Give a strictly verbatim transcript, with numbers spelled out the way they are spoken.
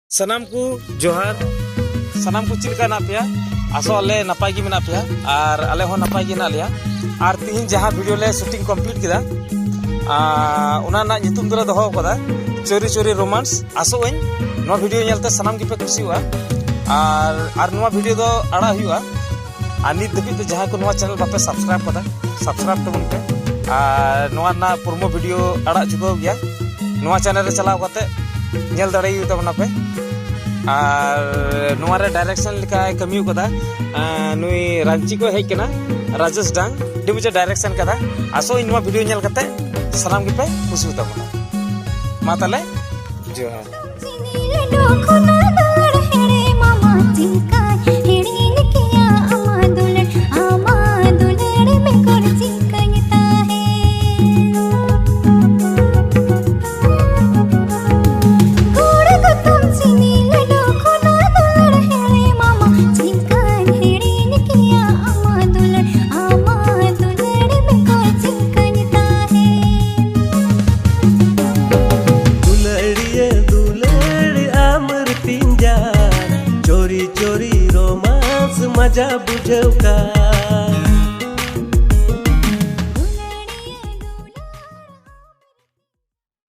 ᱥᱟᱱᱟᱢ ᱠᱚ ᱡᱚᱦᱟᱨ᱾ ᱥᱟᱱᱟᱢ ᱠᱚ ᱪᱮᱫ ᱞᱮᱠᱟ ᱦᱮᱱᱟᱜ ᱯᱮᱭᱟ? ᱟᱥᱚᱜ ᱟᱞᱮ ᱱᱟᱯᱟᱭ ᱜᱮ ᱢᱮᱱᱟᱜ ᱯᱮᱭᱟ ᱟᱨ ᱟᱞᱮ ᱦᱚᱸ ᱱᱟᱯᱟᱭ ᱜᱮ ᱦᱮᱱᱟᱜ ᱞᱮᱭᱟ᱾ ᱟᱨ ᱛᱤᱦᱤᱧ ᱡᱟᱦᱟᱸ ᱵᱷᱤᱰᱤᱭᱳ ᱞᱮ ᱥᱩᱴᱤᱝ ᱠᱚᱢᱯᱞᱤᱴ ᱠᱮᱫᱟ, ᱟᱨ ᱚᱱᱟ ᱨᱮᱱᱟᱜ ᱧᱩᱛᱩᱢ ᱫᱚᱞᱮ ᱫᱚᱦᱚ ᱟᱠᱟᱫᱟ ᱪᱳᱨᱤ ᱪᱳᱨᱤ ᱨᱳᱢᱟᱱᱥ᱾ ᱟᱥᱚᱜ ᱟᱹᱧ ᱱᱚᱣᱟ ᱵᱷᱤᱰᱤᱭᱳ ᱧᱮᱞᱛᱮ ᱥᱟᱱᱟᱢ ᱜᱮᱯᱮ ᱠᱩᱥᱤᱭᱟᱜᱼᱟ᱾ ᱟᱨ ᱟᱨ ᱱᱚᱣᱟ ᱵᱷᱤᱰᱤᱭᱳ ᱫᱚ ᱟᱲᱟᱜ ᱦᱩᱭᱩᱜᱼᱟ᱾ ᱟᱨ ᱱᱤᱛ ᱫᱷᱟᱹᱵᱤᱡ ᱛᱮ ᱡᱟᱦᱟᱸᱭ ᱠᱚ ᱱᱚᱣᱟ ᱪᱮᱱᱮᱞ ᱵᱟᱯᱮ ᱥᱟᱵᱥᱠᱨᱟᱭᱤᱵ ᱠᱟᱫᱟ, ᱥᱟᱵᱥᱠᱨᱟᱭᱤᱵ ᱛᱟᱵᱚᱱ ᱯᱮ᱾ ᱟᱨ ᱱᱚᱣᱟ ᱨᱮᱱᱟᱜ ᱯᱨᱳᱢᱳ ᱵᱷᱤᱰᱤᱭᱳ ᱟᱲᱟᱜ ᱪᱩᱠᱟᱹᱣ ᱜᱮᱭᱟ, ᱱᱚᱣᱟ ᱪᱮᱱᱮᱞ ᱨᱮ ᱪᱟᱞᱟᱣ ᱠᱟᱛᱮ ᱧᱮᱞ ᱫᱟᱲᱮᱭᱟᱜ ᱛᱟᱵᱚᱱᱟ ᱯᱮ᱾ ᱟᱨ ᱱᱚᱣᱟ ᱨᱮ ᱰᱟᱭᱨᱮᱠᱥᱚᱱ ᱞᱮᱠᱟᱭ ᱠᱟᱹᱢᱤ ᱠᱟᱫᱟ, ᱟᱨ ᱱᱩᱭ ᱨᱟᱺᱪᱤ ᱠᱚ ᱦᱮᱡ ᱠᱟᱱᱟ, ᱨᱟᱡᱮᱥ ᱰᱟᱝ, ᱟᱹᱰᱤ ᱢᱚᱡᱽ ᱮ ᱰᱟᱭᱨᱮᱠᱥᱚᱱ ᱠᱟᱫᱟ᱾ ᱟᱥᱚᱜ ᱟᱹᱧ ᱱᱚᱣᱟ ᱵᱷᱤᱰᱤᱭᱳ ᱧᱮᱞ ᱠᱟᱛᱮ ᱥᱟᱱᱟᱢ ᱜᱮᱯᱮ ᱠᱩᱥᱤ ᱛᱟᱵᱚᱱᱟ᱾ ᱢᱟ ᱛᱟᱦᱞᱮ, ᱡᱚᱦᱟᱨ᱾ ᱪᱤᱱᱤ ᱞᱟᱹᱰᱩ ᱠᱷᱚᱱᱟᱜ ᱫᱚ ᱦᱮᱲᱮᱢᱟᱢᱟ ᱪᱤᱱᱠᱟᱭ ᱦᱤᱲᱤᱧ ᱠᱮᱭᱟ ᱟᱢᱟᱜ ᱫᱩᱞᱟᱹᱲ, ᱟᱢᱟᱜ ᱫᱩᱞᱟᱹᱲ ᱵᱮᱜᱚᱨ ᱪᱤᱱᱠᱟᱹᱧ ᱛᱟᱦᱮᱸ᱾ ᱜᱩᱲ ᱜᱚᱛᱚᱢ ᱪᱤᱱᱤ ᱞᱟᱹᱰᱩ ᱠᱷᱚᱱᱟᱜ ᱫᱚ ᱦᱮᱲᱮᱢᱟᱢᱟ ᱪᱤᱱᱠᱟᱹᱧ ᱦᱤᱲᱤᱧ ᱠᱮᱭᱟ ᱟᱢᱟᱜ ᱫᱩᱞᱟᱹᱲ, ᱟᱢᱟᱜ ᱫᱩᱞᱟᱹᱲ ᱵᱮᱜᱚᱨ ᱪᱤᱱᱠᱟᱹᱧ ᱛᱟᱦᱮᱸ᱾ ᱫᱩᱞᱟᱹᱲᱤᱭᱟᱹ ᱫᱩᱞᱟᱹᱲ ᱟᱢᱨ ᱯᱤᱧᱡᱟᱨ, ᱪᱳᱨᱤ ᱪᱳᱨᱤ ᱨᱳᱢᱟᱱᱥ ᱢᱟᱡᱟ ᱵᱩᱡᱷᱟᱹᱣ ᱠᱟᱱ᱾